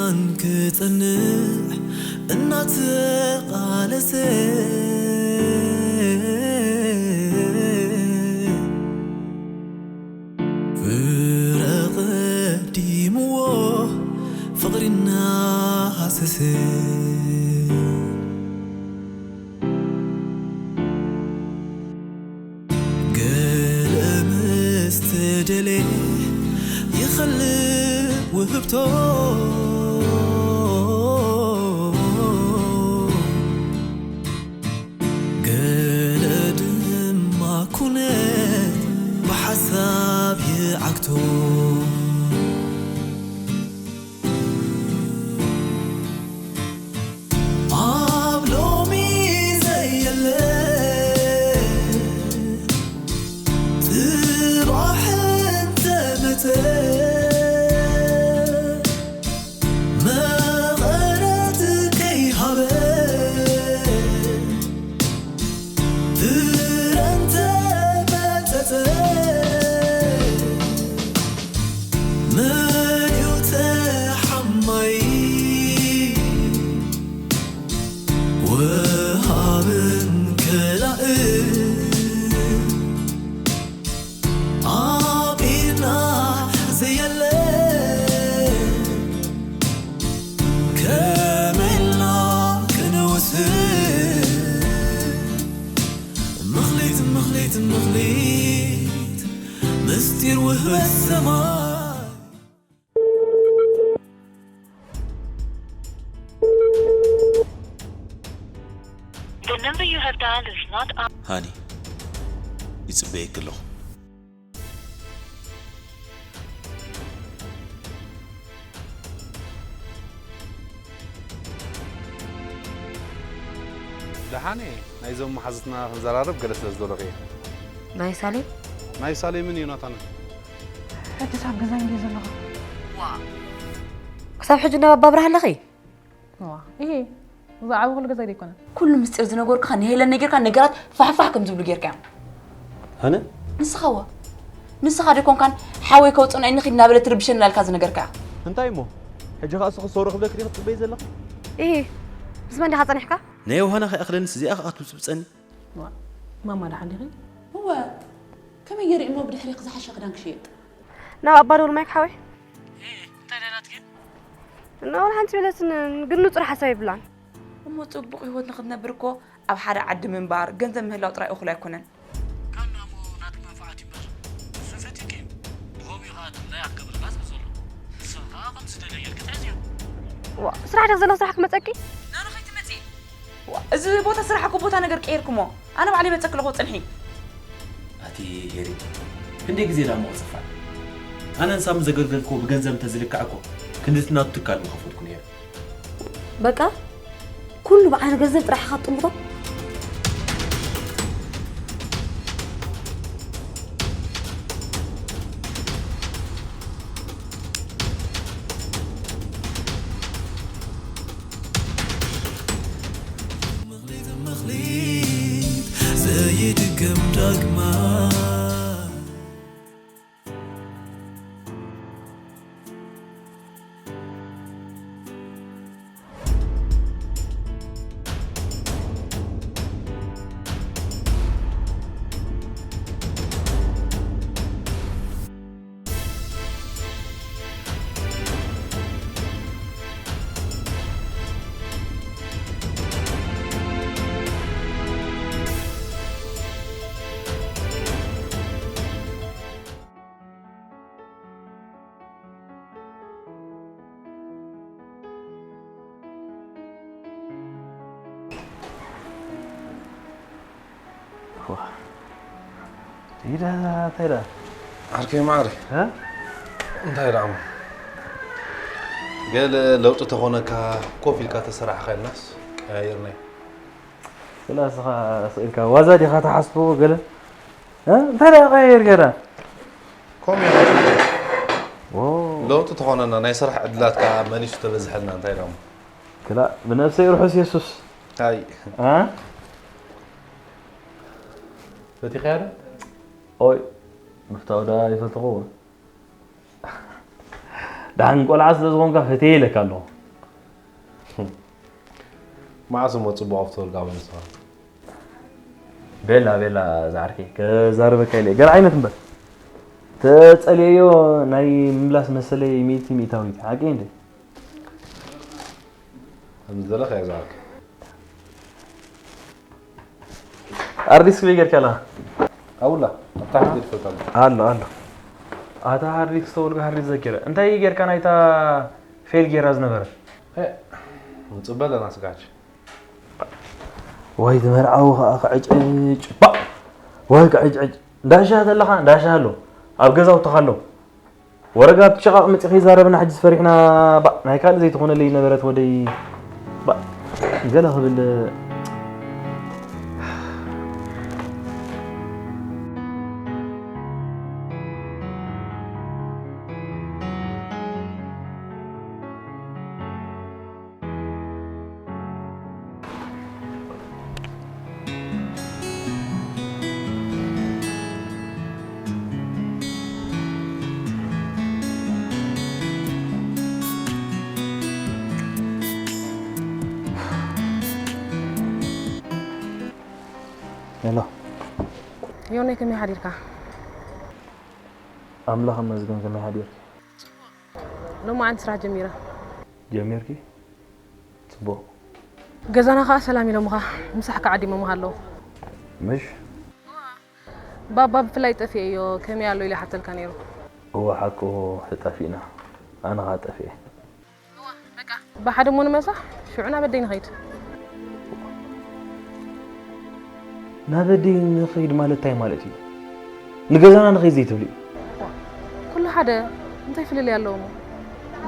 ኣንክጸንዕ እናተቓለሰ ፍረ ቀዲምዎ ፍቕሪ እናሃሰሰ ገለ ምስ ተደልየ ይኸልእ ውህብቶ ገለ ድማ ኩነት ብሓሳብ ይዓግቶ ኣብ ሎሚ ዘየለ ጽባሕ እንተመጸ መቐረት ከይሃበ ፍረ እንተመጸጸ መን እዩ ተሓማይ ወሃብን ከላእን ኣብ ኢድና ዘየለ ከመይ ኢልና ክንውስን ምኽሊት ምኽሊት ምኽሊት ምስጢር ውህበት ሰማይ The number you have dialed is not on. ሃኒ፣ ይጽበየኪ ኣለኹ። ደሓን እየ። ናይዞም መሓዙትና ክንዘራረብ ገለ ስለ ዝደለኹ እየ። ናይ ሳሌም? ናይ ሳሌምን ዮናታንን። ሕጂ ሳብ ገዛይ እንድየ ዘለኹ። ክሳብ ሕጂ ናብ ኣባብርሃ ኣለኺ? እዋ፣ እሄ፣ ዝዓበኹሉ ገዛይ ደይኮነ። ኩሉ ምስጢር ዝነገርኩኻ ንሄለን ነጊርካ ነገራት ፋሕፋሕ ከም ዝብሉ ጌርካዮም። ሃነ? ንስኻዋ ንስኻ ደይኮንካን ሓወይ ከውፅእና ኢኒ ኺድ እናበለ ትርብሸኒ ላልካ ዝነገርካያ። እንታይ እሞ? ሕጂ ኸኣ ስኺ ሰውሮ ክብለኪ ዲኺ ትጽበዪ ዘለኺ? እሂ፣ ምስ መን ዲኻ ጸኒሕካ? ናይ ዮሃና ከይኣኽለንስ እዚኣ ከኣ ትብፅብፀኒ። ማማ ደሓን ዲኺ? እወ፣ ከመይ ገይረ እሞ ብድሕሪኺ ዝሓሸ ክዳን ክሽየጥ? ናብ ኣባ ደውል ማይክ ሓወይ። እንታይ ደላትኪ? እና ወላ ሓንቲ በለትን ግን ንጹር ሓሳብ የብላን። እሞ ጽቡቕ ህይወት ንኽትነብር እኮ ኣብ ሓደ ዓዲ ምንባር፣ ገንዘብ ምህላው ጥራይ እኹል ኣይኮነን። ካናሞ ናትኪ መንፍዓት እዩ እምበር። ንሱ ፈትዩኪ እዩ። ብኸምኡ እዩ ኸኣ ድላያ ክገብረላ ዝብል ዘሎ። ንስኺ ኸኣ ከም ዝደለየ ኢልኪ ትሕዝዮ። ዋ፣ ስራሕ ዲኺ ዘለኺ ስራሕ ክመጸኪ? ናኑ ከይትመጺ። ዋ፣ እዚ ቦታ ስራሕ እኮ ቦታ ነገር ቀይርኩሞ። ኣነ ባዕለይ መጸኪ ኣለኹ ጽንሒ። ኣቲ ሄሪ፣ ክንደይ ግዜ ዳሞ ክጽፋዕ? ኣነ ንሳሚ ዘገልገልክዎ ብገንዘብ እንተዝልካዕ እኮ ክንድቲ ናቱ ትካል ምኸፈትኩ ነይረ። በቃ ኩሉ ብዓይኒ ገንዘብ ጥራሕ ኢኻ ትጥምቶ? መኽሊት መኽሊት ዘይድገም ዳግማይ ኢዳ እንታይ ደኣ? ዓርከይ ማዕረ እ? እንታይ ደኣ እሞ? ገለ ለውጢ ተኾነካ ኮፍ ኢልካ ተሰራሕኻ ኢልናስ ቀያይርናዮ። ስላ እስኻ ስኢልካ ዋዛ ዲኻ ትሓስቦ ገለ? እ? እንታይ ደኣ ቀያይር ገይራ? ከምኡ ኢና ዎ። ለውጢ ተኾነና ናይ ስራሕ ዕድላት ከኣ መሊሱ ተበዝሐልና እንታይ ደኣ እሞ? ክላእ ብነብሰይ ርሑስ የሱስ። ኣይ እ? ፈቲኻያ ዶ? ኦይ ምፍታው ደኣ ይፈትኹ። ደሓን ቆልዓ ስለ ዝኾንካ ፈትየ ኢለካ ኣለኹ። መዓስ እሞ ጽቡቕ ኣብቲ ወልቃ ምልስኻ? ቤላ፣ ቤላ፣ ዝዓርከይ፣ ከዛርበካ ኢለ። ገለ ዓይነት እምበር። ተጸልየዮ ናይ ምምላስ መሰለይ ሚእቲ ሚእታዊት። ሓቂ እንዴ? ከም ዝደለኻ እየ ዝዓርከይ። ሃርድ ዲስክ ከመይ ጌርካ ኣለኻ? ኣብላ፣ ኣብ ታሕቲ ገዲፈካ ኣሎ። ኣሎ፣ ኣሎ። ኣታ ሃርድ ዲስክ ተወልጋ ሃርድ ዲስክ ዘኪረ። እንታይ ጌርካ ናይታ ፌል ጌራ ዝነበረ? እ፣ ንጽበ ኣለና ስጋች። ዋይ፣ ዝመርዓዊ ኸኣ ክዕጭጭ። ባ! ዋይ፣ ክዕጭጭ። እንዳሻህ ተለኻ፣ እንዳሻህ ኣሎ። ኣብ ገዛውትኻ ኣሎ። ወረጋ ኣብቲ ሸቓቕ መጺኺ ይዛረብና፣ ሕጂ ዝፈሪሕና። ባ! ናይ ካልእ ዘይትኾነለይ ነበረት ወደይ። ባ! ገለ ክብል። ሄሎ። ዮናይ፣ ከመይ ሓዲርካ? ኣምላኽ ይመስገን፣ ከመይ ሓዲርኪ? ሎማዓንቲ ስራሕ ጀሚረ። ጀሚርኪ? ጽቡቕ። ገዛና ኸኣ ሰላም ኢሎምኻ፣ ምሳሕካ ዓዲሞምኻ ኣለዉ። ምሽ? ባባ ብፍላይ ጠፊኤዮ፣ ከመይ ኣሎ ኢለ ይሓተልካ ነይሩ። እወ፣ ሓቁ ተጠፊእና። ኣነ ኸኣ ጠፊኤ። እወ፣ በቃ። ብሓደ እሞ ንመሳሕ፣ ሽዑ ናብ ኣደይ ንኸይድ። ናብ ኣደይ ንኸይድ ማለት እንታይ ማለት እዩ? ንገዛና ንኸይድ ዘይትብሊ? ኩሉ ሓደ፣ እንታይ ፍልልይ ኣለዎ እሞ?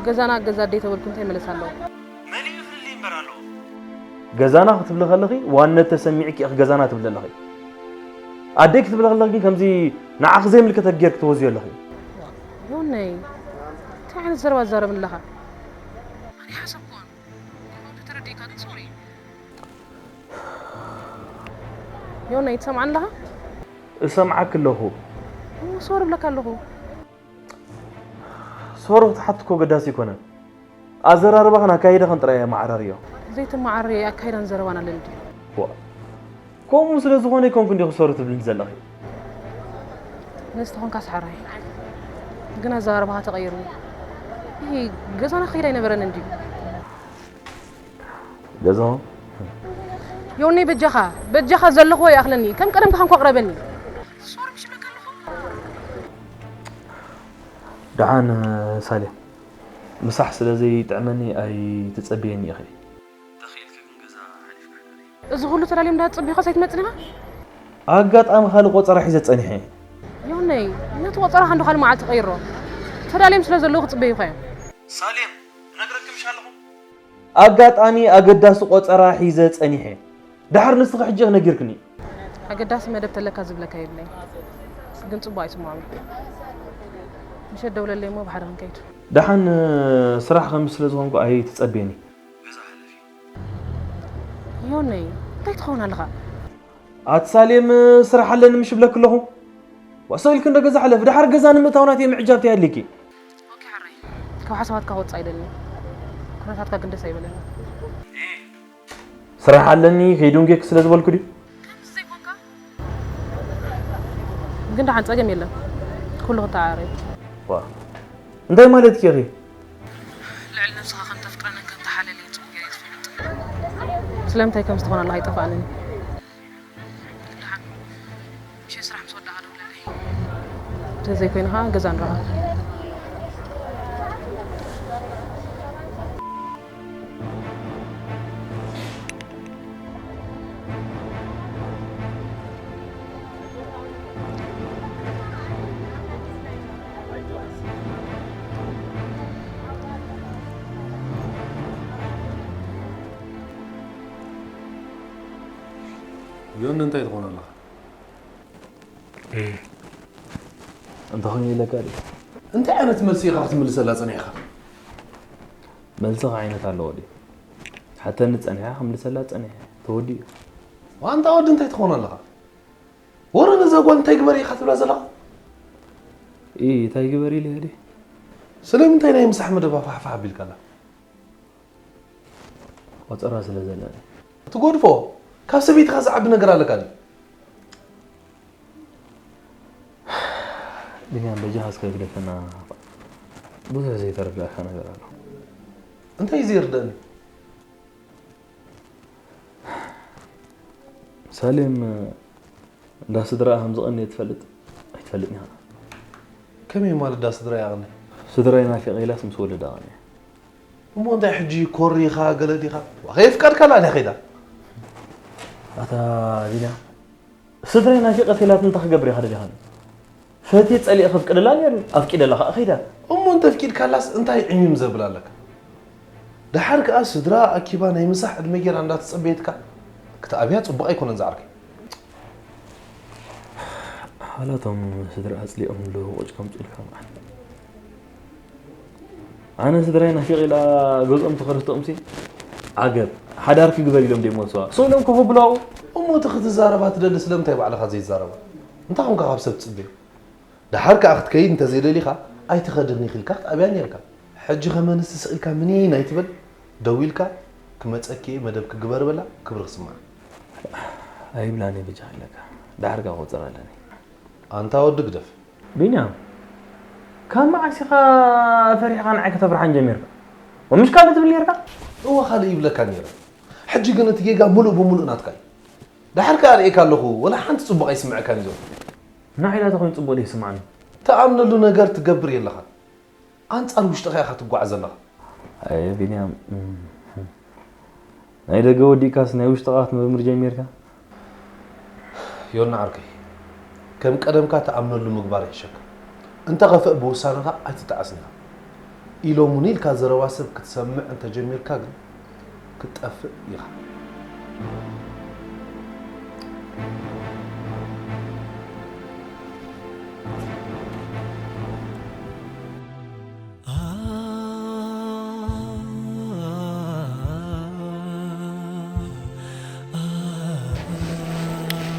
ገዛና ገዛ ኣደይ ተበልኩ እንታይ መለስ ኣለዎ? መሊኡ ፍልልይ እምበር ኣለዎ። ገዛና ክትብሊ ከለኺ ዋንነት ተሰሚዕኪ ኢኺ ገዛና ትብሊ ኣለኺ። ኣደይ ክትብሊ ከለኺ ግን ከምዚ ንዓኺ ዘይምልከተኪ ጌርኪ ትወዝዮ ኣለኺ። ዮነይ፣ እንታይ ዓይነት ዘረባ ትዛረብኒ ኣለኻ? ኣነ ሓሰብኩ። ተረዲእካ ግን ሶሪ። ዮናይ፣ ትሰምዓኒ ኣለኻ? እሰምዓኪ ኣለኹ። እሞ ሶሪ እብለካ ኣለኹ። ሶሪ ክትሓቲ እኮ ኣገዳሲ ኣይኮነን። ኣዘራርባኽን ኣካይዳኽን ጥራይ እየ መዓራርዮ። ዘይተመዓረየ ኣካይዳን ዘረባን ኣለኒ ድዩ? ዋ፣ ከምኡ ስለ ዝኾነ ኣይኮንኩን ዲኹ ሶሪ ትብልኒ ዘለኺ? ነዚ ተኾንካስ ሕራይ። ግን ኣዘራርባኻ ተቐይሩ። ይሄ ገዛና ክኸይድ ኣይነበረንን ድዩ? ገዛኹም? ዮኒ፣ በጃኻ፣ በጃኻ ዘለኽዎ ይኣኽለኒ። ከም ቀደምካ ኮንካ ቅረበኒ። ሶሪ ምሽ በቃ ኣለኹ። ደሓን ሳሌም፣ ምሳሕ ስለ ዘይጥዕመኒ ኣይትጸብየኒ ኢኺ። ተኽኢልኪ ግን ገዛ ሓሊፍካ ሕደሪ። እዚ ኩሉ ተዳልዮም እንዳትጽበዩኻስ ኣይትመጽን ኢኻ? ኣጋጣሚ ካልእ ቆጸራ ሒዘ ጸኒሐ። ዮነይ፣ ነቲ ቆጸራኻ እንዶ ካልእ መዓልቲ ቀይሮ። ተዳልዮም ስለ ዘለዉ ክጽበዩኻ እዮም። ሳሌም፣ እነግረኪ ምሽ ኣለኹ? ኣጋጣሚ ኣገዳሲ ቆጸራ ሒዘ ጸኒሐ። ደሓር ንስኺ ሕጂ ኢኺ ነጊርክኒ። ኣገዳሲ መደብ ተለካ ዝብለካ የብለይ። ግን ጽቡቕ ኣይስምዖምን። ምሸት ደውለለይ እሞ ብሓደ ክንከይድ። ደሓን ስራሕ ከም ስለ ዝኾንኩ ኣይትጸብየኒ። ገዛ ሓለፊ። ዮነይ፣ እንታይ ትኸውን ኣለኻ? ኣቲ ሳሌም፣ ስራሕ ኣለኒ ምሽ እብለኪ ኣለኹ። ዋእ፣ ስቕ ኢልኪ እንዶ ገዛ ሕለፊ፣ ደሓር ገዛ ንምእታው ናተይ ምዕጃብ ተይ ኣድልይኪ። ኦኬ ሕራይ፣ ካብ ሓሳባትካ ክወጽእ ኣይደልን። ኩነታትካ ግን ደስ ኣይበለኒ። ስራሕ ኣለኒ፣ ከይድንጉየኪ ስለ ዝበልኩ ድዩ? ከምዚ ዘይኮንካ? ግን ደሓን ጸገም የለን። ኩሉ ክተዓራረይ። ዋ፣ እንታይ ማለትኪ ኢኺ? ልዕሊ ነብስኻ ከም ተፍቅረንን ከም ትሓልየንን ጽቡቕ ገይረ እየ ዝፈልጥ። ስለምንታይ ከም ዝተኾነ ኣለኻ ኣይጠፍኣንን እዩ። ደሓን፣ ምሸት ስራሕ ምስ ወዳእኻ ደውለለይ። እንተዘይኮይኑ ኸዓ ገዛ ንራኸብ። ዮኒ፣ እንታይ ትኾን ኣለኻ? እም። እንተኾይኑ ኢለካ ድዩ? እንታይ ዓይነት መልሲ ኢኻ ክትምልሰላ ጸኒሕኻ? መልሲ ከ ዓይነት ኣለዎ ድዩ? ትሓተኒ ጸኒሓ፣ ክምልሰላ ጸኒሐ። ተወዲኡ። ዋንታ ወዲ እንታይ ትኾን ኣለኻ? ወረ ነዛ ጓል እንታይ ግበሪ ኢኻ ትብላ ዘለኻ? ኢ፣ እንታይ ግበሪ ኢለ ድየ? ስለምንታይ ናይ ምሳሕ መደባ ፋሕፋሕ ኣቢልካላ? ቆጸራ ስለ ዘለኒ። ትጎድፎ ካብ ሰበይትኻ ዝዓቢ ነገር ኣለካ ድዩ? ቢንያም በጃኻ እስከ ግደፈና። ብዙሕ ዘይተረዳእካ ነገር ኣሎ። እንታይ እዩ ዘይርደእኒ? ሳሌም እንዳ ስድራኣ ከም ዝቐነየ ትፈልጥ ኣይትፈልጥን ኢኻ። ከመይ ማለት እንዳ ስድራኣ ይቐንየ? ስድራይ ናፊቐ ኢላስ ምስ ወለዳ ቀንየ። እሞ እንታይ ሕጂ ኮሪኻ ገለ ዲኻ? ከየፍቀድካ ላዕሊ ኸይዳ። ኣታ ቢንያም፣ ስድራይ ናፊቐት ኢላት እንታይ ክገብር ኢኻ ደሊኻ? ፈትየ ጸሊኤ ከፍቅደላ ነይሩ፣ ኣፍቂደላ ኸኣ ኸይዳ። እሞ እንተፍቂድካላስ እንታይ ዕሚም ዘብል ኣለካ? ደሓር ከኣ ስድራ ኣኪባ ናይ ምሳሕ ዕድመ ጌራ እንዳተጸበየትካ ክትኣብያ ጽቡቕ ኣይኮነን ዝዓርከይ። ሓላቶም ስድራ ኣጽሊኦም ኣለዉ፣ ቁጭ ከምጽኡልካ መዓት። ኣነ ስድራይ ናፊቕ ኢላ ገዝኦም ተኸረስተኦምሲ፣ ዓገብ፣ ሓዳርኪ ግበር ኢሎም ደይመልስዋ። ስቕ ኢሎም ኮፍ ኣብልዋ። እሞ እቲ ክትዛረባ ትደሊ ስለምንታይ ባዕልኻ ዘይዛረባ? እንታይ ኮንካ ካብ ሰብ ትጽበዮ? ደሓር ከኣ ክትከይድ እንተዘይደሊኻ ኣይትኸድን ኢኺ ኢልካ ክትኣብያ ነይርካ። ሕጂ ከመንስ ስቕ ኢልካ ምኒን ኣይትበል፣ ደው ኢልካ ክመጸኪ እየ መደብኪ ግበሪ በላ ክብሪ ክስምዓ። ኣይብላን እየ በጃኻ ኢለካ። ደሓር ከኣ ክቑጽር ኣለኒ። ኣንታ ወዲ ግደፍ። ቢንያም፣ ካብ መዓስ ኢኻ ፈሪሕኻ ንዓይ ከተፍርሓን ጀሚርካ? ወምሽ ካልእ ትብል ነርካ? እወ ካልእ ይብለካ ነይረ። ሕጂ ግን እቲ ጌጋ ምሉእ ብምሉእ ናትካ እዩ። ደሓር ከኣ ርእየካ ኣለኹ፣ ወላ ሓንቲ ጽቡቕ ኣይስምዐካን እዩ ዘሎ። ንዓይ ላ ተኾይኑ ጽቡቕ ደይስምዓኒ። ትኣምነሉ ነገር ትገብር የለኻን። ኣንጻር ውሽጥኻ ኢኻ ትጓዓዝ ዘለኻ። ኣየ ቢንያም፣ እም፣ ናይ ደገ ወዲእካስ ናይ ውሽጥኻ ክትምርምር ጀሚርካ? ዮና ዓርከይ፣ ከም ቀደምካ ትኣምነሉ ምግባር ይሕሸካ። እንተ ኸፍእ ብውሳነኻ ኣይትጠዓስን ኢኻ። ኢሎሙኒ ኢልካ ዘረባ ሰብ ክትሰምዕ እንተ ጀሚርካ ግን ክትጠፍእ ኢኻ።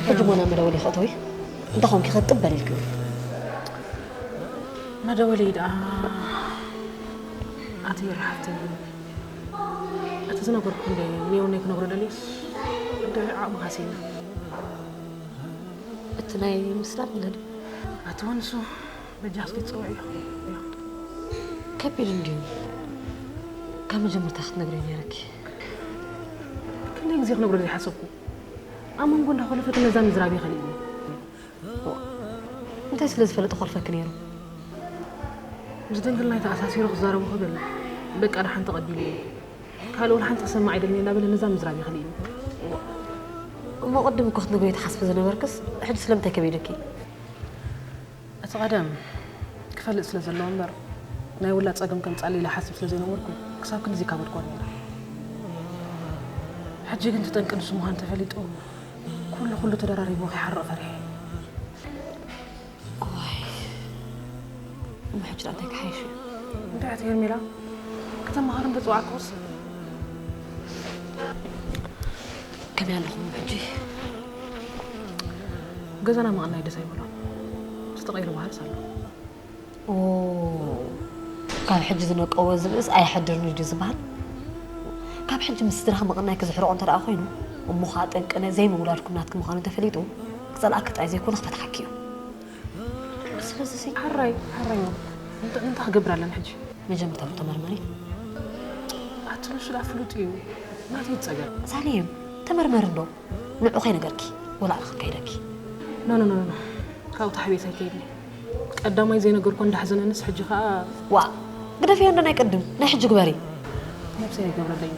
ሕጂ ሞና መደወሊ ከእተዊ እንታይ ኮንኪ ከጥበል ኢልኪ? መደወሊ ደኣ ኣቲ ይርሓፍቲ። እቲ ዝነበርኩ እንደ ኔው ኔክ ነግሮ ደልዮስ እንደ ዓቕሚ ሃሲና። እቲ ናይ ምስላም ገለ ኣቲ ወንሱ በጃ እስኪ ጽውዕ እዩ። ከቢድ እንድዩ። ካብ መጀመርታ ክትነግሪ ነይረኪ። ክንደይ ግዜ ክነግሮ ዘይሓሰብኩ። ኣብ መንጎ እንዳኾለፈት ነዛ ምዝራብ ይኸልእኒ። እንታይ ስለ ዝፈለጠ ኮልፈኪ ነይሩ? ምስ ድንግልና ተኣሳሲሩ ክዛረቡ ክብል በቃ ደሓን ተቐቢሉ እዩ። ካልእ ወላ ሓንቲ ክሰምዕ ኣይደልን እናበለ ነዛ ምዝራብ ይኸልእኒ። እሞ ቅድም እኮ ክትነግሪ ትሓስቢ ዝነበርክስ ሕጂ ስለምንታይ ከቢዱኪ? እቲ ቀደም ክፈልጥ ስለ ዘለዎ እምበር ናይ ውላድ ጸገም ከምጻለይ ኢለ ሓስብ ስለ ዘይነበርኩ ክሳብ ክንድዚ ይካበድኳ ነይረ። ሕጂ ግን እቲ ጠንቂ ንሱ ምዃኑ ተፈሊጡ ኩሉ ኩሉ ተደራሪቡ ከይሓርቕ ፈሪሐ። እዋይ፣ እሞ ሕጂ ደኣ እንታይ ክሓይሽ እዩ? እንታይ ኣቲ ሄርሜላ? ከተማሃሩ እንተጽዋዕኩስ? ከመይ ኣለኹም ሕጂ? ገዛና ምቕናይ ደስ ኣይበሎን። ዝተቐይረ ባህርስ ኣሎ። ኦ፣ ካብ ሕጂ ዝነቀወ ዝብእስ ኣይሓድርን እዩ ዝበሃል። ካብ ሕጂ ምስ ስድራኺ ምቕናይ ክዝሕርቆ እንተ ደኣ ኮይኑ፣ እሞ ኸኣ ጠንቅነ ዘይምውላድኩም ናትኪ ምዃኑ እንተፈሊጡ፣ ክጸልኣኪ ጥራይ ዘይኮነ ክፈትሓኪ እዩ። ስለዚ ሲ ሓራይ፣ ሓራይ እሞ እንተ-፣ እንታይ ክገብር ኣለኒ ሕጂ? መጀመርታ እሞ ተመርመሪ። ኣቲ ንሱ ደኣ ፍሉጥ እዩ። ናተይ ጸገም። ሳሌም፣ ተመርመሪ እንዶ። ንዑ ከይነገርኪ፣ ወላ ኣነ ክንከይደኪ። ኖ፣ ኖ፣ ኖ፣ ኖ፣ ኖ። ካብኡ ተሓቢእስ ኣይከይድን። ቀዳማይ ዘይነገርኮ እንዳሕዘነንስ ሕጂ ኸኣ ዋ፣ ግደፍዮ እንዶ ናይ ቅድም፣ ናይ ሕጂ ግበሪ። ነብሰይ ኣይገብረለይን።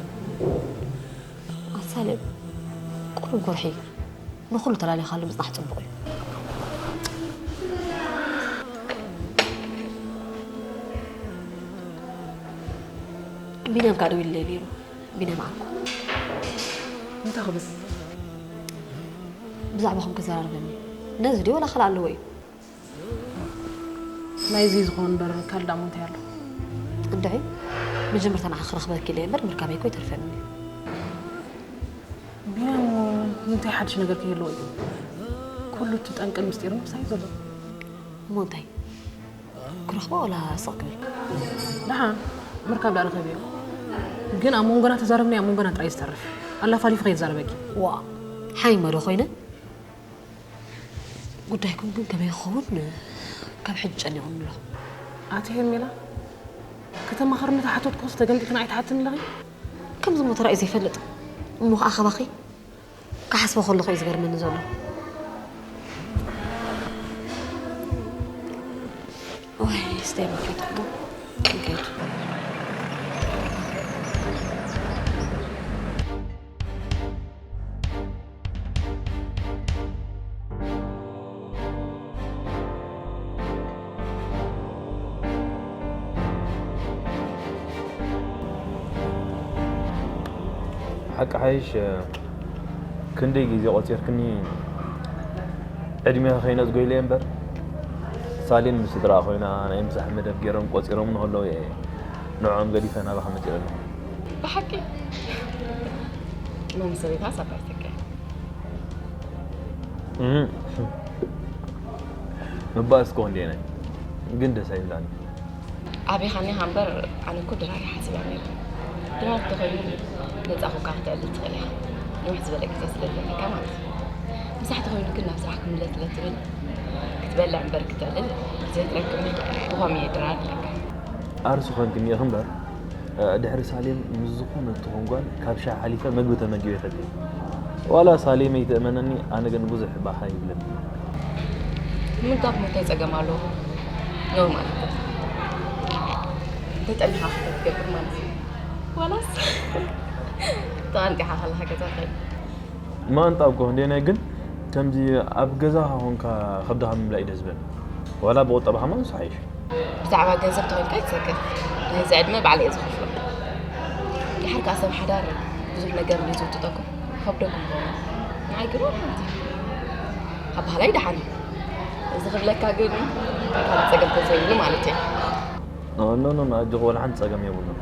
ኣሳልም፣ ቁሩብ ጎርሒ ንኹሉ ተላሊኻሉ ምጽናሕ ጽቡቕ እዩ። ቢንያም ከኣ ደዊሉለይ ነይሩ። ቢንያም ዓርኩ። እንታይ ክብል? ብዛዕባኹም ክዘራርበኒ። ነዚ ድዩ ወላ ካልእ ኣለዎ እዩ? ናይዚ ዝኸውን እምበር ካልእ ደኣ እንታይ ኣሎ? እንድዒ፣ መጀመርታ ንዓኺ ክረኽበኪ ኢለ እየ እምበር ምርካበይ እኮ ኣይተርፈንን እዩ። ቢንያም እንታይ ሓድሽ ነገር ከይህልዎ እዩ? ኩሉ እቲ ጠንቅን ምስጢርን ምሳይ ዘሎ። እሞ እንታይ? ክረኽቦ ወላ ስቕ ክብል? ደሓን፣ ምርካብ ደኣ ርኸብዮ። ግን ኣብ መንጎና ተዛረብናዮ ኣብ መንጎና ጥራይ ዝተርፍ። ኣላፋሊፉ ከይዛረበኪ። ዋ ሓይመዶ ኮይነ ጉዳይኩም ግን ከመይ ክኸውን ካብ ሕጂ ጨኒቑኒ ኣሎ። ኣቲ ሄርሜላ፣ ከተማኸርኒ ተሓተትኩስ ተገምጢ ክንዓይ ትሓትኒ ኣለኺ? ከምዚ ሞ ተራእዩ ዘይፈልጥ እሞ ከዓ ካባኺ ክሓስቦ ከለኹ እዩ ዝገርመኒ ዘሎ። ወይ ስተይ መከትኩ እንከይድ ሓቂ ሓይሽ ክንደይ ግዜ ቆፂርክኒ ዕድሜ ከይነዝጎ ኢለ እምበር ሳሌን ምስ ስድራ ኮይና ናይ ምሳሕ መደብ ገይሮም ቆፂሮም ንከለዉ እየ ንዕኦም ገዲፈ ናባኻ መፂኦ ኣለኹ። ብሓቂ መምሰሊታ ሳባይተከ እህ። ምባእስ ኮ እንዴ ናይ ግን ደስ ኣይብላኒ። ኣበይ ኻኒ ሃምበር ኣነ እኮ ድራር ይሓስብ እያ ነይሩ። ድራር ተኾይኑ ነፃ ኮካ ክትዕልል ትኽእል ኢኻ። ንውሕ ዝበለ ግዜ ስለ ዘለካ ማለት እዩ። ምሳሕ ተኾይኑ ግን ናብ ስራሕ ክምለስ ስለ ትብል ክትበልዕ እምበር ክትዕልል ግዜ ትረክብ። ብኸም እየ ድራር ኣለካ። ኣርሱ ኾንክኒ ኢኺ እምበር ድሕሪ ሳሌም ምስ ዝኾነ ትኹን ጓል ካብ ሻሂ ሓሊፈ መግቢ ተመጊበ ይፈልጥ። ዋላ ሳሌም ኣይትእመነኒ ኣነ ግን ብዙሕ ባህ ኣይብለኒ። ምንካብ ምንታይ ጸገም ኣለዎ? ነው ማለት ነው። ተጠሊኻ ክትገብር ማለት እዩ። ዋላስ ተቐንጢኻ ከለኻ ገዛ ኸይድ ማንጣ እኮ እንዴ ናይ ግን ከምዚ ኣብ ገዛኻ ኾንካ ከብድኻ ምምላእ እዩ ደስ ዝብል። ዋላ ብቁጠባኻ ማንሱ ሓይሽ። ብዛዕባ ገንዘብ ተኾይንካ ይትሰከፍ። ናይዚ ዕድመ ባዕለ እየ ዝኸፍሎ። ድሓር ከዓ ሰብ ሓዳር ብዙሕ ነገር እንድዩ ዝውጥጠኩም ከብደኩም ይኸውን። ንዓይ ግን ወላ ሓንቲ ኣባህላይ ደሓን እዩ። እዚ ክብለካ ግን ካልእ ጸገም ተዘይብሉ ማለት እዩ። ኖ ኖ ኖ ኣጆኹ ወላ ሓንቲ ጸገም የብሉን።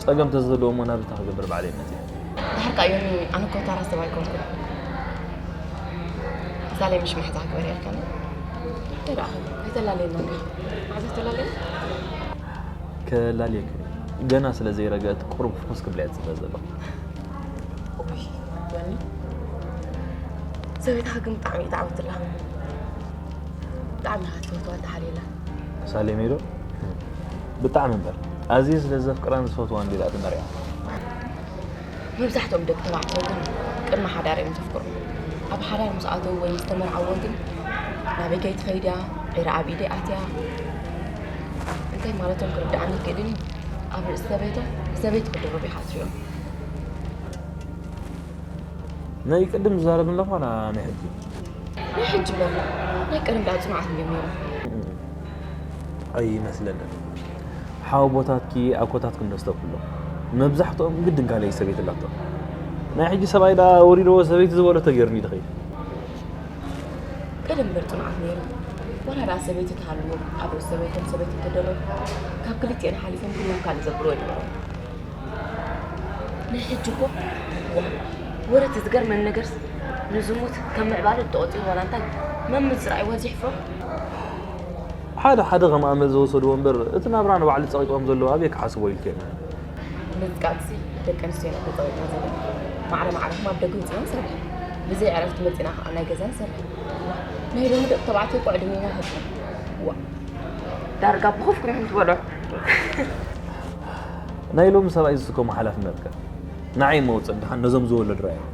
ጸገም ተዝህልዎ እሞ ናብታ ክገብር ባዕለ ይመጽእ። ድሓር ከዓ ዮኒ ኣነ እኮ ታራ ሰብ ኣይኮንኩን። ሳሌ ምሽ ማሕዛ ክግበር ያልካኒ እንታይ ደኣ ኣይተላለየና እንዲኻ? ማዕዛ ተላለየ? ከላልየክ ገና ስለ ዘይረገት ቁሩብ ፍኹስ ክብላ እየ ዝጽበ ዘለኹ። ውይ ዮኒ ሰበይትኻ ግን ብጣዕሚ እዩ ትዓውትላ። ብጣዕሚ ኢኻ ትፈትዋ ተሓልየላ። ሳሌመይ ዶ ብጣዕሚ እምበር ኣዝየ ስለ ዘፍቅራን ዝፈትዋን ዲላ ተመሪዓ። መብዛሕትኦም ደቂ ተባዕትዮ ግን ቅድሚ ሓዳር እዮም ዘፍቅሩ። ኣብ ሓዳር ምስ ኣተዉ ወይ ምስ ተመርዓዎ ግን ናበይ ከይትኸይድ እያ፣ ዕረ ኣብ ኢደይ ኣትያ እንታይ ማለቶም ክርድኣኒ ኣይክእልን እዩ። ኣብ ርእሲ ሰበይቶም ንሰበይቲ ክድርቡ ኢኻ ትሪኦም። ናይ ቅድም ዝዛረብ ኣለኹ ዋላ ናይ ሕጂ? ናይ ሕጂ በሉ ናይ ቀደም ደኣ ጽኑዓት እዮም ነይሮም። ኣይመስለንን። ሓወቦታትኪ ኣኮታትኪ እንዶ ዝተብሎ መብዛሕትኦም ግድን ካልኣይ ሰበይቲ ኣላቶም። ናይ ሕጂ ሰብኣይ ደኣ ወሪድዎ ሰበይቲ ዝበሎ ተገይሩኒ ድኸይድ። ቀደም እምበር ጽኑዓት ነይሮም። ዋላ ደኣ ሰበይቲ ትሃልዎም ኣብ ርእሲ ሰበይቶም ሰበይቲ እንተደረቡ ካብ ክልቲኤን ሓሊፎም ኩሎም ካልእ ዘብልዎ ይነበሮም። ናይ ሕጂ እኮ ዋ ወረ እቲ ዝገርመኒ ነገርስ ንዝሙት ከም ምዕባለ ተቖጺሩ ዋላ እንታይ መምስ ዝረኣይዋ ዝሕፍሮም። ሓደ ሓደ ከም ኣመል ዝወሰድዎ እምበር እቲ ናብራ ንባዕሉ ጸቒጥዎም ዘሎ ኣበይ ክሓስቦ ኢልኪ? ምዝቃጥሲ ደቂ ኣንስትዮ ኢና ተጸቒጥና ዘለና። ማዕረ ማዕረኹም ኣብ ደገ ውጺና ንሰርሕ። ብዘይ ዕረፍቲ መጺና ከኣ ናይ ገዛ ንሰርሕ። ናይ ሎሚ ደቂ ተባዕትዮ እኮ ዕድሜና ፈጺሙ። ዋ ዳርጋ ብኹፍኩም ኢኹም ትበልዑ። ናይ ሎሚ ሰብኣይ ዝስከሞ ሓላፍነትከ ንዓይ መውፅእ ድሓን ነዞም ዝወለዱ ራእዮም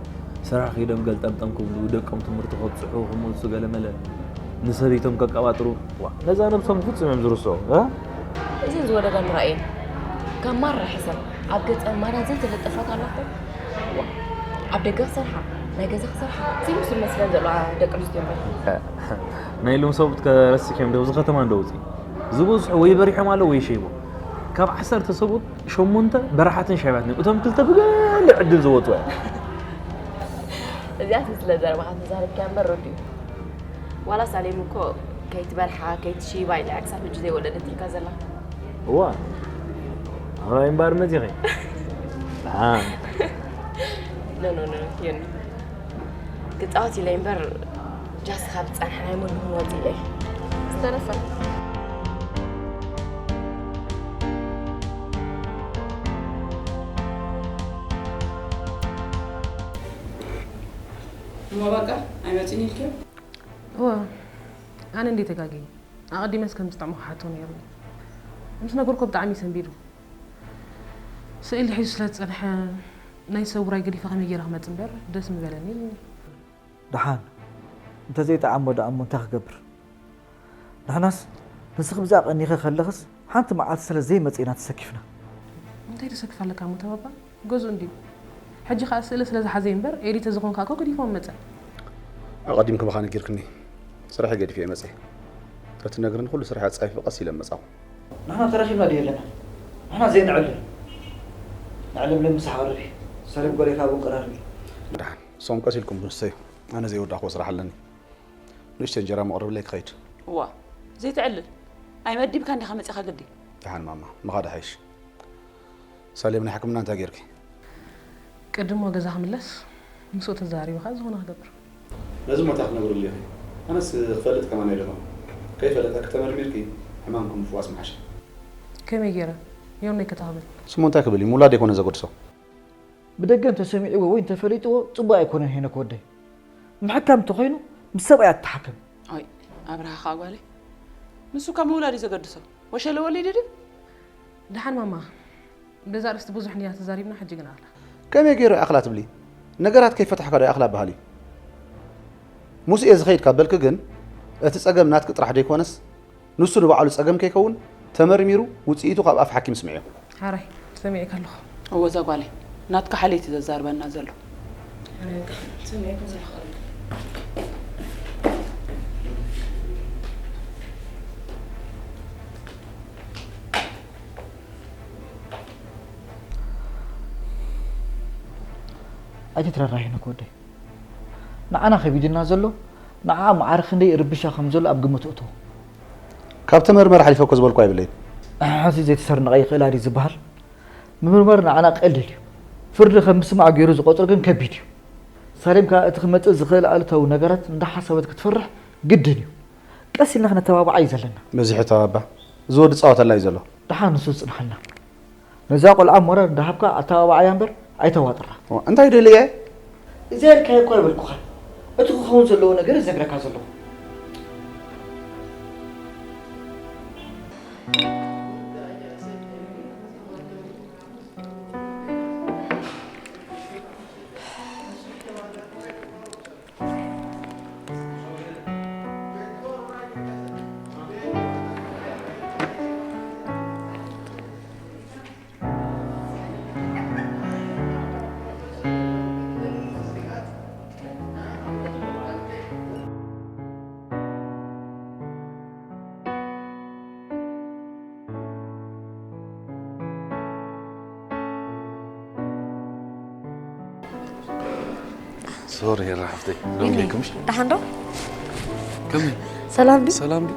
ስራሕ ኺዶም ገልጠምጠም ክብሉ ደቆም ትምህርቲ ከብፅሑ ክመልሱ ገለመለ ንሰበይቶም ከቀባጥሩ ዋ ነዛ ነብሶም ፍፁም እዮም ዝርስዑ እ? እዘን ዝወለዳ ምራእየን ካብ ማራ ሕሰብ ኣብ ገፀን ማራ ዘይተለጠፋት ኣላቶ ዋ ኣብ ደገ ክሰርሓ ናይ ገዛ ክሰርሓ ዘይምስል መስለን ዘለዋ ደቂ ኣንስትዮ እምበር ናይ ሎም ሰብኡት ከረስክ እዮም ዶ ኣብዚ ከተማ እንዶ ውፅእ ዝበዝሑ ወይ በሪሖም ኣለዉ ወይ ሸይቦም ካብ ዓሰርተ ሰብኡት ሸሞንተ በረሓትን ሸይባትን እዮም እቶም ክልተ ብገለ ዕድል ዝወፁ እዮም እዚኣስ ስለ ዘረባኻ ተዛረብኪያ እምበር ረዱ እዩ ዋላ ሳሌም እኮ ከይትበርሓ ከይትሽይባ ኢላ እያ ክሳብ ሕጂ ዘይወለደትልካ ዘላ እዋ ኣባይ እምበር መፂኺ ደሓን ኖ ኖ ኖ ዮኒ ክፃወት ኢለ እምበር ጃስ ካብ ዝፀንሐ ናይ መድኹም ወፂ ኢለ ዝተረፈ እሞ በቃ ኣይመጽእን ኢልክዮ? እወ፣ ኣነ እንዴ ተጋግየ? ኣቐዲመስ ከም ዝጥዕሞ ክሓቶ ነይሩኒ። ምስ ነገርኮ ብጣዕሚ ሰንቢዱ። ስእሊ ሒዙ ስለ ዝጸንሐ ናይ ሰብ ውራይ ገዲፈ ከመይ ገይረ ክመጽእ እምበር ደስ ምበለኒ። ደሓን፣ እንተዘይጠዓሞ ደኣ እሞ እንታይ ክገብር? ንሕናስ ንስኺ ብዛኣ ቀኒኺ ከለኽስ ሓንቲ መዓልቲ ስለ ዘይመጽእ ኢና ተሰኪፍና። እንታይ ተሰክፍ ኣለካ እሞ ተባባ? ገዝኡ እንድዩ። ሕጂ ኸኣ ስእሊ ስለ ዝሓዘ እምበር ኤዲ ተዝኾንካ እኮ ገዲፎ መጸ። ኣቐዲምኪ ምዃን ነጊርክኒ። ስራሐይ ገዲፈ እየ መጽየ። ተትነግርኒ ኩሉ ስራሐይ ኣጻፊፈ ቀስ ኢለ ምመጻኹ። ንሕና ተረኺብና ድዩ ኣለና? ንሕና ዘይንዕልል። ንዕልምልም ምሳሕ ቀርቢ። ሰሊም ጎሌካ እውን ቀራርቢ። ደሓን፣ ንሶም ቀስ ኢልኩም ንሰዩ። ኣነ ዘይወዳእክዎ ስራሕ ኣለኒ። ንእሽተይ እንጀራ መቕርብለይ ክኸይድ። እዋ፣ ዘይትዕልል። ኣይመዲብካን ዲኻ መጺኻ ግዲ? ደሓን ማማ፣ ምኻድ ይሓይሽ። ሳሌም፣ ናይ ሕክምና እንታይ ጌርኪ? ቅድም ገዛ ክምለስ፣ ምስኡ ተዛሪብኻ ዝኾነ ክገብር። ነዚ እሞ እንታይ ክትነግርሉ ኢኺ? ኣነስ ክፈልጥ ከማን ኣይደለኹን። ከይፈለጠኪ ተመርሚርኪ ሕማምኪ ምፍዋስ ምሓሸ። ከመይ ገይረ? ዮናይ ከ እንታይ ክብል? ስሙ እንታይ ክብል እዩ? ምውላድ ኣይኮነን ዘገድሶ። ብደገ እንተሰሚዕዎ ወይ እንተፈሊጥዎ ጽቡቕ ኣይኮነን ሄኖክ ወደይ። ምሕካም እንተኾይኑ ምስ ሰብኣያ ትሓከም። ኣይ ኣብርሃ ኸኣ ጓለይ፣ ንሱ ካብ ምውላድ እዩ ዘገድሶ። ወሸለ ወሊዱ ድዩ? ደሓን ማማ፣ በዛ ኣርእስቲ ብዙሕ እንዲና ተዛሪብና፣ ሕጂ ግን ኣኽላ። ከመይ ገይሩ ይኣኽላ ትብሊ? ነገራት ከይፈታሕካ ዶ ይኣኽላ በሃል እዩ? ምስኡ እየ ዝኸይድ ካብ በልኪ ግን፣ እቲ ጸገም ናትኪ ጥራሕ ደይኮነስ፣ ንሱ ንባዕሉ ጸገም ከይከውን፣ ተመርሚሩ ውጽኢቱ ካብ ኣፍ ሓኪም ስምዕዮ። ሓራይ፣ ሰሚዐካ ኣለኹ። እወ፣ እዛ ጓለይ፣ ናትካ ሓልየት እዩ ዘዛርበና ዘሎ። ሓራይ፣ በቃ፣ ሰሚዐካ ዘለኹ። ኣይትትረራህ ሄኖክ ወደይ። ንዓና ከቢድና ዘሎ፣ ንዓኣ ማዕረ ክንደይ ይርብሻ ከም ዘሎ ኣብ ግምት እእትዎ። ካብ ተመርመረ ሓሊፈ እኮ ዝበልኩ ኣይብለይን። ሕዚ ዘይተሰርነቐ ይኽእላ ድዩ ዝበሃል? ምምርማር ንዓና ቀሊል እዩ። ፍርዲ ከም ምስማዕ ገይሩ ዝቖጽሮ ግን ከቢድ እዩ። ሳሌም ከኣ እቲ ክመጽእ ዝኽእል ኣሉታዊ ነገራት እንዳሓሰበት ክትፈርሕ ግድን እዩ። ቀስ ኢልና ክነተባብዓ እዩ ዘለና። በዚሑ ተባባ። እዚ ወዲ ጻወተላ እዩ ዘሎ። ደሓን ንሱ ዝጽንሓልና። ነዛ ቆልዓ ሞራል እንዳሃብካ ኣተባብዓያ እምበር ኣይተዋጥራ። ኦ፣ እንታይ ደልየ? እዚ ኢልካዮ እኮ ኣይበልኩኻን። እቲ ክኸውን ዘለዎ ነገር ዝነግረካ ዘለኹ። ሶሪ ሄራ ሓፍተይ፣ ሎሚ ቢኒ፣ ደይኮምሽ? ደሓን ዶ? ከመይ? ሰላም ድዩ? ሰላም ድዩ?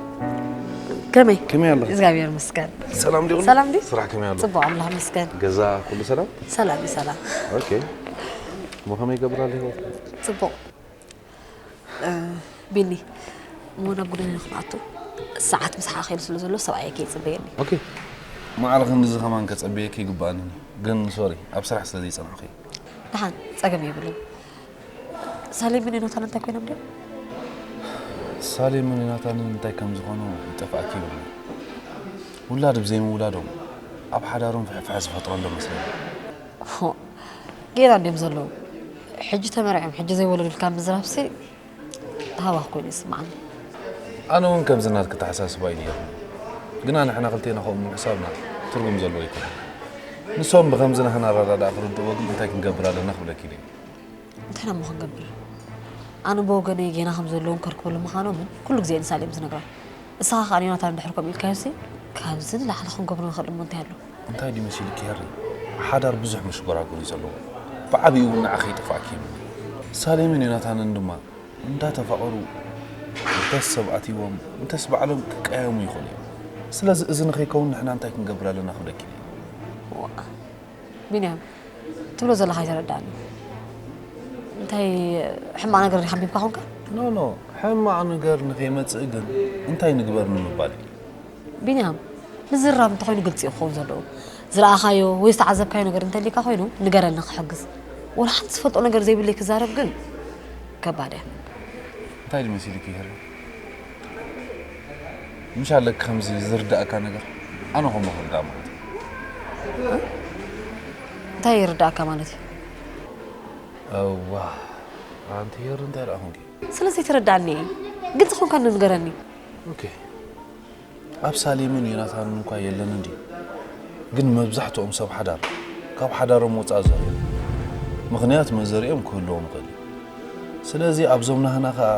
ከመይ? ከመይ ኣለኺ? እግዚኣብሔር ይመስገን። ሰላም ድዩ? ሰላም ድዩ? ስራሕ ከመይ ኣሎ? ጽቡቕ፣ ኣምላኽ ይመስገን። ገዛ ኩሉ ሰላም? ሰላም እዩ፣ ሰላም። ኦኬ። እሞ ከመይ ይገብር ኣሎ ህይወት? ጽቡቕ። እ፣ ቢኒ፣ እሞ ናብ ጉዳይና ክንኣቱ። ሰዓት ምሳሕ ኣኺሉ ስለ ዘሎ ሰብኣየይ ከይጽበየኒ። ኦኬ። ማዕረ ክንድዚ ከማን ከጸብየኪ ይግባኣኒ። ግን ሶሪ፣ ኣብ ስራሕ ስለ ዘይጸናሕኩ እዩ። ደሓን፣ ጸገም የብሉን። ሳሌምን ዮናታንን እንታይ ኮይኖም ድዮም? ሳሌምን ዮናታንን እንታይ ከም ዝኾኑ ይጠፍኣኪ ይብሉ። ውላድ ብዘይምውላዶም ኣብ ሓዳሮም ፍሕፍሐ ዝፈጥሮ ኣሎ መስለኒ። ሆ፣ ጌና እንድዮም ዘለዉ። ሕጂ ተመርዕዮም፣ ሕጂ ዘይወለዱ ኢልካ ምዝራብሲ ሃዋኽ ኮይኑ ይስምዓኒ። ኣነ እውን ከምዚ ናትኪ ተሓሳስባ እዩ ነይሩ። ግና ንሕና ክልቴና ከምኡ ምሕሳብና ትርጉም ዘለዎ ኣይኮነን። ንሶም ብኸምዚ ንሕና ኣረዳድኣ ክርድእዎ ግን እንታይ ክንገብር ኣለና ክብለኪ ኢለ እየ። እንታይ እሞ ክንገብር? ኣነ ብወገነይ ጌና ከም ዘለዎም ከርክበሉ ምዃኖምን ኩሉ ግዜ ንሳሌም ዝነግራ። ንስኻ ከኣ ንዮናታን እንድሕር ከምኡ ኢልካዮሲ፣ ካብዚ ንላዕሊ ክንገብሮ ንኽእል እሞ እንታይ ኣሎ? እንታይ ድዩ መሲልኪ ሄሪ? ሓዳር ብዙሕ መሽጎራጎሪ እዩ ዘለዎ። ብዓቢኡ እውን ንዓኺ ይጥፋእኪ ይብሉ። ሳሌምን ዮናታንን ድማ እንዳተፋቐሩ እንተስ ሰብ ኣትይዎም፣ እንተስ ባዕሎም ክቀያየሙ ይኽእሉ እዮም። ስለዚ እዚ ንኸይከውን ንሕና እንታይ ክንገብር ኣለና ክብለኪ እየ። ዋእ፣ ቢንያም፣ ትብሎ ዘለኻ ኣይተረድኣኒ። እንታይ ሕማቕ ነገር ዲኻ ኣንቢብካ ኾንካ? ኖ፣ ኖ፣ ሕማቕ ነገር ንኸይመጽእ ግን እንታይ ንግበር ንምባል እዩ። ቢንያም፣ ምዝራብ እንተኾይኑ ግልጺ እዩ ክኸውን ዘለዎ። ዝረኣኻዮ ወይ ዝተዓዘብካዮ ነገር እንተሊካ ኮይኑ ንገረኒ ክሕግዝ። ወላ ሓንቲ ዝፈልጦ ነገር ዘይብለይ ክዛረብ ግን ከባድ እያ። እንታይ ድመሲልኪ ይህር ምሽ ኣለክ ከምዚ ዝርዳእካ ነገር ኣነ ኸሞ ክርዳእ ማለት እዩ። እንታይ ይርዳእካ ማለት እዩ? እዋ ኣንቲ ሄር እንታይ ደኣ ኾንኪ? ስለዚ ተረዳእኒ፣ ግልፂ ኾንካ ንገረኒ። ኦኬ ኣብ ሳሌምን ዮናታንን እንኳ የለን እንዲ ግን መብዛሕትኦም ሰብ ሓዳር ካብ ሓዳሮም ወፃእ ዘርኢ ምኽንያት መዘሪኦም ክህልዎም ይኽእል እዩ። ስለዚ ኣብዞም ናህና ከዓ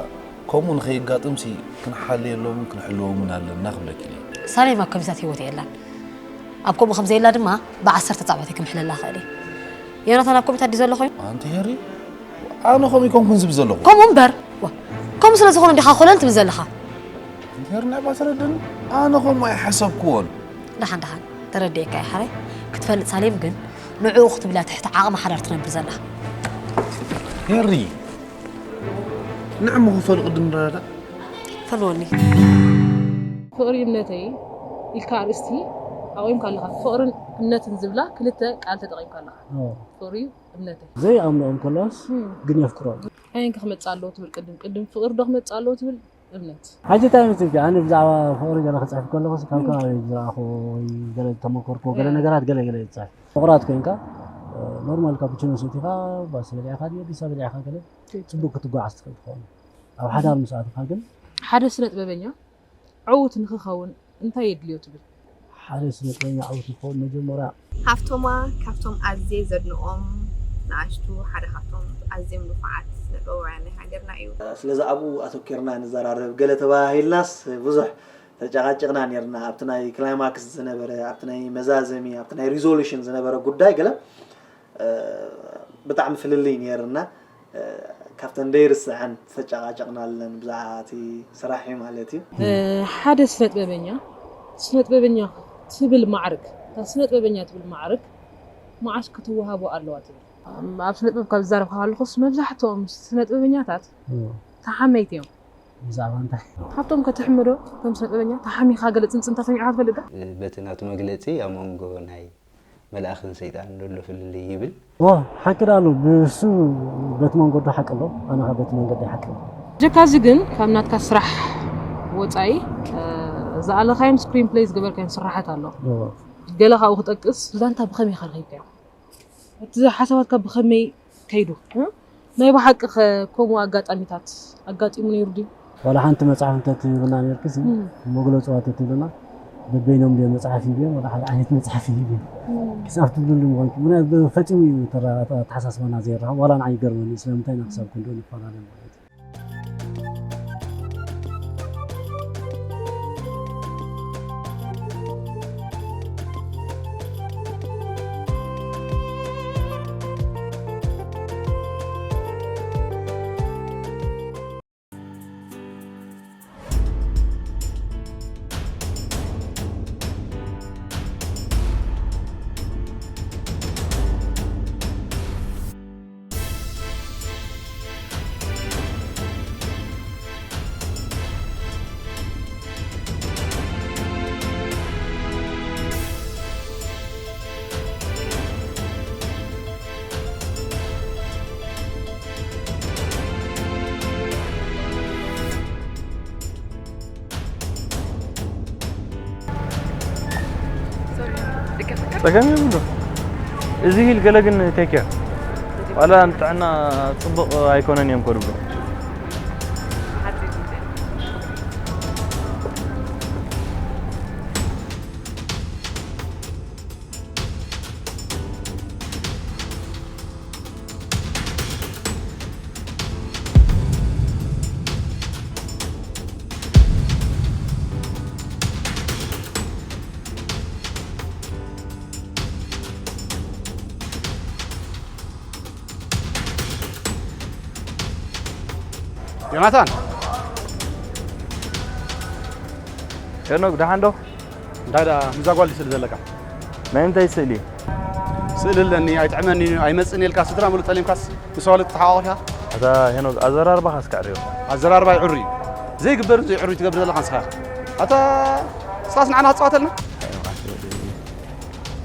ከምኡ ንኸይጋጥምሲ ክንሓልየሎምን ክንሕልዎምን ኣለና ክብለኪ እየ። ሳሌም ኣብ ከምዚታት ህይወት የላን። ኣብ ከምኡ ከም ዘየላ ድማ ብዓሰርተ ፃዕበት ክምሕለላ ክእል እየ። ዮናታን ኣብ ከምኡታት ድዩ ዘሎ ኮይኑ? ኣንቲ ሄሪ ኣነ ከምኡ ይኮንኩን ዝብል ዘለኹ። ከምኡ እምበር ዋ፣ ከምኡ ስለ ዝኾነ እንዲኻ ኮለል ትብል ዘለኻ። ኣንቲ ሄሪ ናይ ባትረድን ኣነ ከምኡ ኣይሓሰብክዎን። ደሓን ደሓን ተረዲኤካ እየ ሓራይ። ክትፈልጥ ሳሌም ግን ንዕኡ ክትብላ ትሕቲ ዓቕሚ ሓዳር ትነብር ዘላ። ሄሪ ንዕሙ ክፈሉ ቅድም ንረዳዳእ። ፈልወኒ። ፍቕሪ እምነተይ ኢልካ ኣርእስቲ ኣቑምካ ኣለኻ። ፍቕርን እምነትን ዝብላ ክልተ ቃል ተጠቒምካ ኣለኻ። ፍቕሪ እምነተይ። ዘይኣምኖ እንከሎስ ግን የፍቅሮ። ኣየን ከ ክመጽእ ኣለዎ ትብል ቅድም ቅድም ፍቕሪ ዶ ክመጽእ ኣለዎ ትብል እምነት። ሓንቲ እንታይ መስልኪ ኣነ ብዛዕባ ፍቕሪ ገለ ክጽሕፍ ከለኹ ካብ ከባቢ ዝረኣኹ ወይ ገለ ዝተመኮርኩ ገለ ነገራት ገለ ገለ ይጽሕፍ። ፍቕራት ኮይንካ ኖርማል ካፑቺኖ ሰቲኻ ባስ በሊዕኻ ድዩ ቢሳ በሊዕኻ ገለ ጽቡቅ ክትጓዓዝ ትኽእል ትኸውን። ኣብ ሓዳር ምስ ኣተኻ ግን ሓደ ስነ ጥበበኛ ዕዉት ንኽኸውን እንታይ የድልዮ ትብል? ሓደ ስነ ጥበበኛ ዕዉት ንኽኸውን መጀመርያ ሃፍቶማ ካብቶም ኣዝየ ዘድንቖም ንኣሽቱ ሓደ ካብቶም ኣዝዮም ንፉዓት ስነ ጥበባውያን ናይ ሃገርና እዩ። ስለዚ ኣብኡ ኣተኲርና ንዘራረብ ገለ ተባሂልናስ ብዙሕ ተጨቓጭቕና ኔርና ኣብቲ ናይ ክላይማክስ ዝነበረ ኣብቲ ናይ መዛዘሚ ኣብቲ ናይ ሪዞሉሽን ዝነበረ ጉዳይ ገለ ብጣዕሚ ፍልልይ ነይርና ካብተን ደይርስዐን ዝተጨቃጨቅናለን ብዛዕባ እቲ ስራሕ እዩ ማለት እዩ። ሓደ ስነጥበበኛ ስነጥበበኛ ትብል ማዕርግ እታ ስነጥበበኛ ትብል ማዕርግ መዓስ ክትወሃቦ ኣለዋ ትብል ኣብ ስነጥበብ ካብ ዝዛረብ ከለኹስ መብዛሕትኦም ስነጥበበኛታት ተሓመይቲ እዮም። ብዛዕባ እንታይ? ሃብቶም ከ ትሕምዶ ከም ስነጥበበኛ ተሓሚኻ ገለ ጽምጽምታ ሰሚዕካ ትፈልጥ ዶ? በቲ ናቱ መግለጺ ኣብ መንጎ ናይ መልኣኽን ሰይጣንን ዘሎ ፍልልይ ይብል። እወ ሓቂ ደኣ ኣሎ ብሱ በቲ መንገዱ ሓቂ ኣሎ ኣነ ከ በቲ መንገዲ ሓቂ ኣሎ። ብጀካ እዚ ግን ካብ ናትካ ስራሕ ወጻኢ ዝኣለኻዮም ስክሪን ፕለይ ዝገበርካዮም ስራሓት ኣሎ። ገለ ካብኡ ክጠቅስ። ዛንታ ብኸመይ ኢኻ ረኺብካዮ? እቲ ሓሳባትካ ብኸመይ ከይዱ? ናይ ብሓቂ ከ ከምኡ ኣጋጣሚታት ኣጋጢሙ ነይሩ ድዩ? ዋላ ሓንቲ መጽሓፍ እንተትህብና ነርክሲ መግለጽ ዋተ ትብልና በበይኖም ድዮም መጽሓፍ ይብዮም ዋላ ሓደ ዓይነት መጽሓፍ ይብዮም ክሳብ ትብልሉ ምኾንኪ ምክንያቱ ፈጺሙ እዩ ተራ- ኣተሓሳስባና ዘይራኸብ ዋላ ንዓይ ይገርመኒ ስለምንታይ ኢና ክሳብ ክንድኡ ንፈላለ ማለት እዩ ጸገም የብሉ። እዚ ሂል ገለ ግን ቴክ ኬር ዋላ ንጥዕና ጽቡቕ ኣይኮነን እዮም ከድብሎ። ዮናታን ሄኖክ ደሓን ዶ? እንታይ ደኣ ምዛ ጓል ስእሊ ዘለካ? ናይ እንታይ ስእሊ? ስእሊ ኣለኒ ኣይጥዕመኒ እዩ ኣይመጽእን ኢልካ ስድራ ሙሉእ ጠሊምካስ ምስ ኣዋልድ ተሓቋቑፍካ? ኣታ ሄኖክ ኣዘራርባኻ እስከ ዕርዮ። ኣዘራርባ ይዕሩ እዩ። ዘይግበር ዘይዕሩ ትገብር ዘለኻ ንስኻ ኢኻ። ኣታ ንስኻስ ንዓና ክትጻወተልና?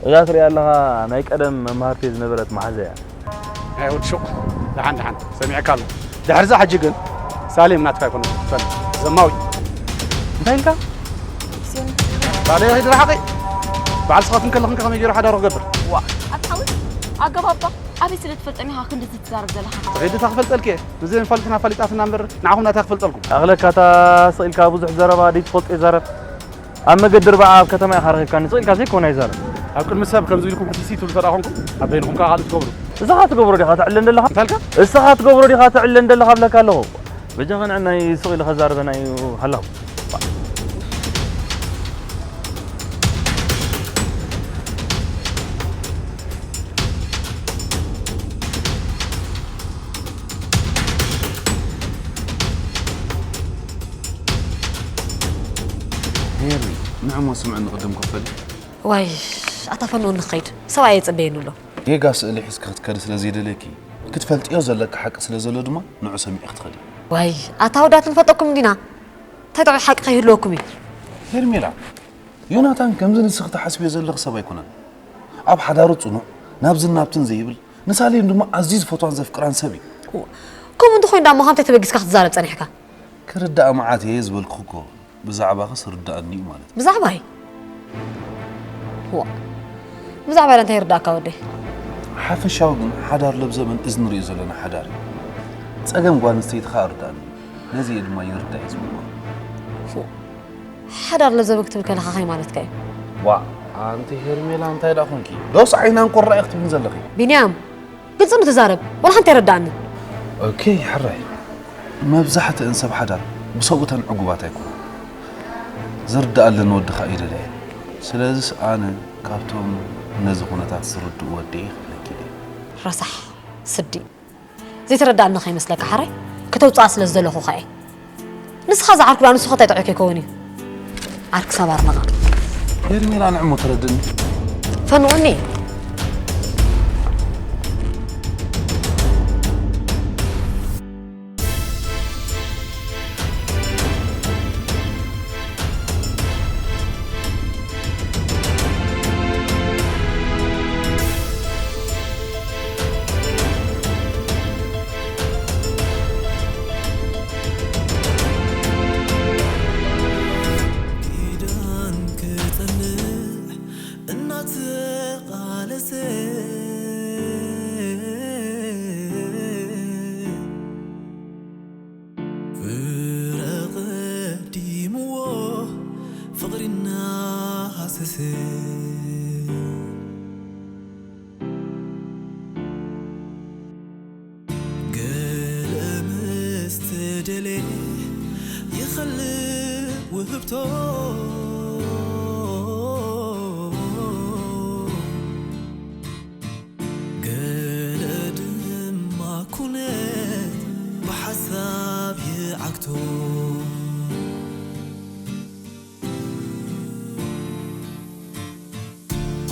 እዛ ትሪኣ ኣለኻ ናይ ቀደም መምሃርተይ ዝነበረት መሓዛ እያ። ናይ ወዲ ሹቕ ደሓን ደሓን ሰሚዐካ ኣለኹ። ድሕርዛ ሕጂ ግን ሳሌም ናትካ ኣይኮነትን ክትፈልጥ። ዘማዊ። እንታይ ኢልካ? ሳሌ፣ ሂድ ርሓቂ። በዓል ስኻትኩም ከለኽን ከመይ ገይሩ ሓዳሩ ክገብር? ዋ። ኣታ ሓወይ፣ ኣገባባ ኣበይ ስለ ትፈልጠኒ ኢኻ ክንድዚ ትዛረብ ዘለኻ? ተኸይዲ እታ ክፈልጠልኪ እየ። ንዘይንፈልጥና ፈሊጣትና እምበር ንዓኹም ናታ ክፈልጠልኩም። ኣኽለካ እታ ስቕ ኢልካ ብዙሕ ዘረባ ደይ ትፈልጦ ይዛረብ። ኣብ መገዲ ርብዓ ኣብ ከተማ ኢኻ ረኺብካኒ፣ ስቕ ኢልካ ዘይኮነ ኣይዛረብ። ኣብ ቅድሚ ሰብ ከምዚ ኢልኩም ሕስሲ ትብሉ ተደኣ ኮንኩም፣ ኣብ በይንኹም ከኣ ካልእ ትገብሩ። እስኻ ትገብሮ ዲኻ ተዕልል ዘለኻ? እንታይ ኢልካ? እስኻ ትገብሮ ዲኻ ተዕልል ዘለኻ እብለካ ኣለኹ። በጃኻ ንዕናይ ስቕ ኢሉ ከዛርበና እዩ ሃላው። ሄሪ፣ ንዕሞ ስምዕኒ ቅድም ክፈል። ዋይ፣ ኣታ ፈንኡ ንኸይድ። ሰብኣይ የጽበየኒ ኣሎ። ጌጋ ስእሊ ሒዝኪ ክትከዲ ስለ ዘይደለኪ፣ ክትፈልጥዮ ዘለኪ ሓቂ ስለ ዘሎ ድማ ንዑ ሰሚዒ ክትኸዲ። ዋይ፣ ኣታ ኣወዳት ንፈልጠኩም እንዲና። እንታይ ጥዑይ ሓቂ ከይህልወኩም እዩ? ሄርሜላ፣ ዮናታን ከምዚ ንስኺ ትሓስብዮ ዘለኺ ሰብ ኣይኮነን። ኣብ ሓዳሩ ጽኑዕ፣ ናብዝን ናብትን ዘይብል፣ ንሳሌም ድማ ኣዝዩ ዝፈትዋን ዘፍቅራን ሰብ እዩ። ከምኡ እንተኾይኑ ደኣ እሞ ከምታይ ተበጊስካ ክትዛረብ ጸኒሕካ? ክርዳእ መዓት እየ ዝበልኩ እኮ፣ ብዛዕባኽስ ርዳእኒ እዩ ማለት እዩ። ብዛዕባይ? ዋ፣ ብዛዕባይ እንታይ ይርዳእካ ወደይ? ሓፈሻዊ ግን ሓዳር ለብ ዘመን እዚ ንሪኦ ዘለና ሓዳር እዩ። ጸገም ጓል ኣንስተይቲ ኸኣ ርዳእኒ እዩ። ነዚ እየ ድማ ይርዳእ እየ ዝበልኩ። ሓዳር ለብ ዘመን ክትብል ከለኻ ኸይ ማለትካ እዩ? ዋ፣ ኣንቲ ሄርሜላ እንታይ ደኣ ኾንኪ? ዶስ ዓይናን ቁራዕ ክትብልኒ ዘለኺ? ቢንያም፣ ግልጺ ንተዛረብ፣ ዋላ ሓንቲ ኣይረዳእንን። ኦኬ፣ ሕራይ። መብዛሕትእን ሰብ ሓዳር ብሰብኡተን ዕጉባት ኣይኮኑን። ዝርድኣለን ወዲ ኸኣ ይደልያ። ስለዚስ ኣነ ካብቶም ነዚ ኩነታት ዝርድኡ ወዲ እየ ክብለኪ እየ። ረሳሕ፣ ስዲ። ዘይተረዳእኒ ከይመስለካ ሓራይ፣ ከተውጽኣ ስለ ዝደለኹ ኸኣ እየ። ንስኻ ዝዓርኩ ደኣ ንሱ ኸ እንታይ ጥዑይ ከይከውን እዩ? ዓርኪ ሳብ ኣርነቓ። ሄርሜላ ንዕሞ ተረድእኒ። ፈንውኒ። ኪዳን ክጸንዕ እናተቓለሰ ፍረ ቀዲምዎ ፍቕሪ እናሃሰሰ ገለ ምስ ተደልየ ይኸልእ ውህብቶ ገለ ድማ ኩነት ብሓሳብ ይዓግቶ።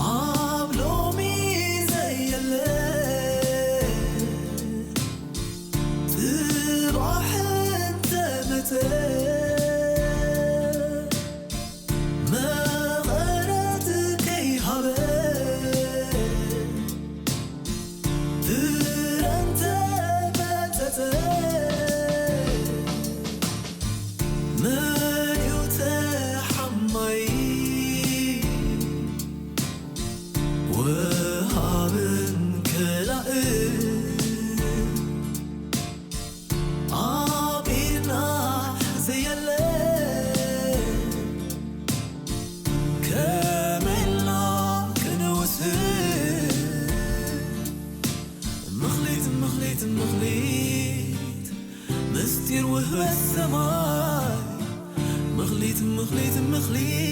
ኣብ ሎሚ ዘየለ ጽባሕ እንተመጸ መቐረት ከይሃበ ፍረ እንተመጸጸ መን እዩ ተሓማይ? ወሃብን ከላእን ኣብ ኢድና ዘየለ ከመይ ኢልና ክንውስን? ምኽሊት፣ ምኽሊት፣ ምኽሊት፣ ምስጢር ውህበት ሰማይ። ምኽሊት፣ ምኽሊት፣ ምኽሊት፣